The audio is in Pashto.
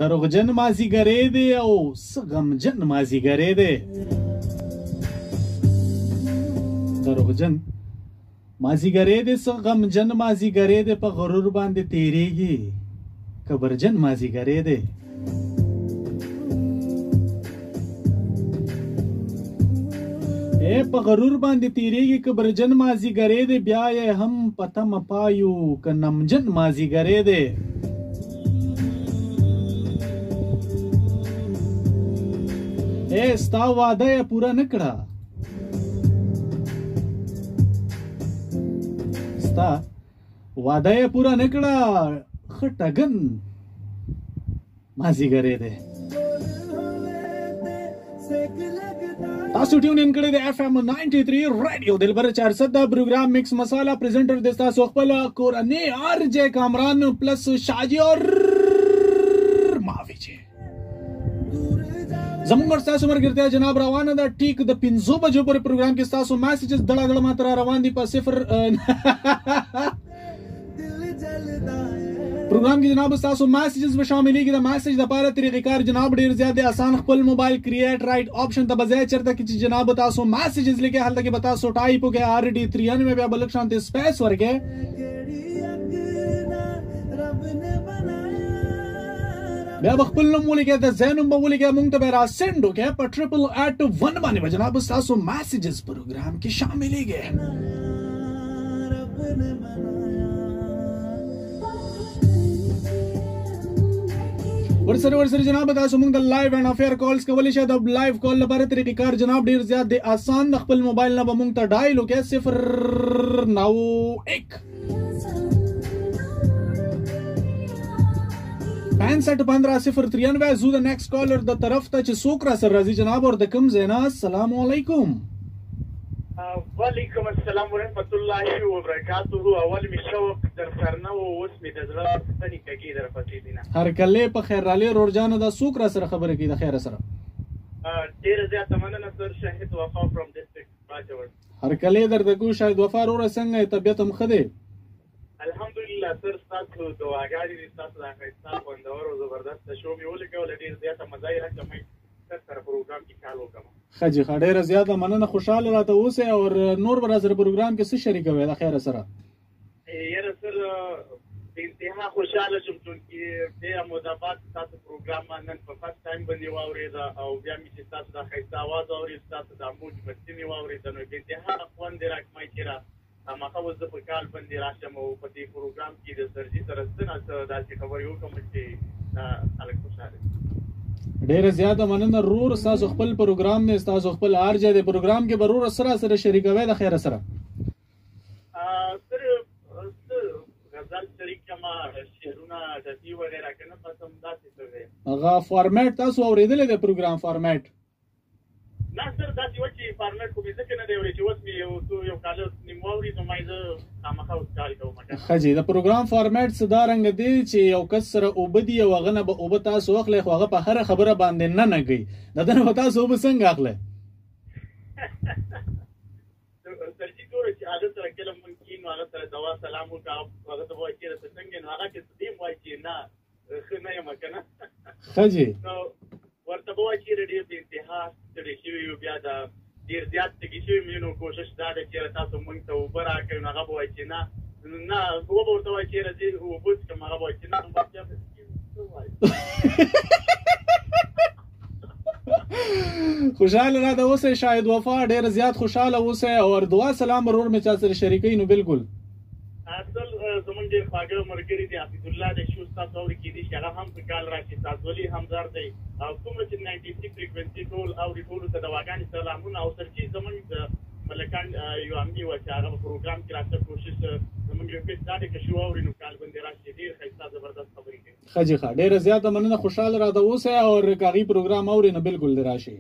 دروغجن مازیګری دی او څه غمجن مازیګری دی. دروغجن مازیګری دی، څه غمجن مازیګری دی، په غرور باندې تیریږي کبرجن مازیګری دی. اے په غرور باندې تیریږي کبرجن مازیګری دی، بیا یې هم په تمه پایو که نمجن مازیګری دی. اے ستا وعده یې پوره نه کړه، ستا وعده یې پوره نه کړه، ښه ټګن مازیګری دی. تاسو ټیون ان کړی د اف ام 93 رادیو دلبر 400 پروګرام مکس مساله، پریزنټر د تاسو خپل کورنۍ آر جے کامران پلس شاجی اور ماوی. چې زمونږ اور تاسو مرګرتیا جناب روانه ده ټیک د 5 بجو پر پروګرام کې. تاسو میسجز دړه دړه ماته روان دي په صفر پروګرام کې جناب. تاسو میسجز به شاملېږي. د میسج د پاره طریقې کار جناب ډیر زیات دی آسان. خپل موبایل کریټ رائټ آپشن ته بځای چرته کې چې جناب تاسو میسجز لیکي، هلته کې به تاسو ټایپ وکړئ آر ډي 93، بیا بلک شانته سپیس ورکې، بیا به خپل نوم ولیکئ، د ځای نوم به ولیکئ، مونږ ته به را سند وکړئ په 888 باندې به جناب تاسو میسجز پروګرام کې شاملېږي. ورسره جناب تاسو موږ د لایو اینډ افیر کالز کولی شئ. د لایو کال لپاره طریقې کار جناب ډیر زیات دی آسان. د خپل موبایل نه به موږ ته ډایل وکړئ 091 65 15 093. زو د نیکسټ کالر د طرف ته چې څوک را سره راځي جناب اور د کوم ځای نه. السلام علیکم. وعلیکم السلام ورحمت الله وبرکاته. اول می شوق در سره نه و، اوس می د زړه ستنې کږې در پسې دي. نه هر کله په خیر رالې رور جان. دا څوک را سره خبرې کوي د خیر سره؟ ډیره زیاته مننه سر، شاهد وفا فرام ډیسټریکټ باجوړ. هر کله درته کو شاهد وفا رور، څنګه طبیعت هم ښه دی؟ الحمدلله سر، ستاسو دعاګانې دي، ستاسو د ښایسته خوندور او زبردست شو مې ولګوله، ډېر زیاته مزه یې راکړه. مې سر سره پروګرام کې کال وکړم. ښه جي، ښه، ډېره زیاته مننه، خوشحاله راته اوسئ. او نور به راسره پروګرام کې څه شریکوئ د خیره سره؟ یاره سر، بې انتها خوشحاله شوم، چونکې ډېره موده بعد ستاسو پروګرام ما نن په فرست ټایم باندې واورېده او بیا مې چې ستاسو دا ښایسته اواز واورېد، ستاسو دا موج مستي مې واورېده، نو بې انتها خوند یې راکړی چې را خامخا اوس زه په کال باندې راشم او په دې پروګرام کې د سرجي سره څه نا څه داسې خبرې وکړم چې دا خلک خوشحاله شي. ډیره زیاته مننه رور، تاسو خپل پروګرام نه، تاسو خپل ارجه د پروګرام کې ضرور سره سره شریکوي د خیر سره. سر، غزل شریک کما، شعرونه، ټپي وغیرہ کنه، بس هم داسې څه دی. هغه فارمیټ تاسو اورېدلی دی پروګرام فارمیټ؟ نه سر، داسې و چې فارمیټ خو مې ځکه نه دی اورېدلی چې اوس مې یو څو یو کال نیم واورېد، نو ما یې زه خامخا اوس کال کوم. ښه جي، د پروګرام فارمیټ څه دا رنګ دی چې یو کس سره اوبه دي او هغه نه به اوبه تاسو اخلئ، خو هغه په هره خبره باندې نه نه کوي، د ده نه به تاسو اوبه څنګه اخلئ؟ سرجي ګوره چې هغه سره کله مونږ کښېنو، هغه سره دوا سلام وکړه، هغه ته وایي چېرې ته څنګه، نو هغه چې دې هم وایي چې نه ښه نه یم که نه. ښه جي. نو ورته به وایي چېرې ډېر بې انتها ستړي شوي یو، بیا دا ډېر زیات تږي شوي یو، نو کوشش دا دی چېرې تاسو مونږ ته اوبه راکړئ. نو هغه به وایي چې نه نه، وبه ورته وایي چېرې ځې اوبه څښم، هغه به وایي چې نه، نو بس بیا به څه وایي. خوشحاله راته اوسئ شاهد وفا، ډېر زیات خوشحاله اوسئ او دعا سلام ورور مې چا سره شریکوي نو بالکل. اصل زمونږ ډېر خواږه ملګري دي، حفیظ الله دی، شو ستاسو اوري کېدای شي هغه هم په کال راشي، سازولي همزار دی او څومره چې 93 فریکوینسي ټول اوري، ټولو ته دواګانې سلامونه. او سرچې زمونږ د ملکان یو امني وه چې هغه په پروګرام کې راته کوشش زمونږ ریکویسټ دا دی که شو اوري نو کال باندې راشي، ډېر ښایسته زبردست خبرې کوي. ښه جي، ښه، ډېره زیاته مننه، خوشحاله راته اوسئ او که هغوی پروګرام اوري نو بالکل دې راشي.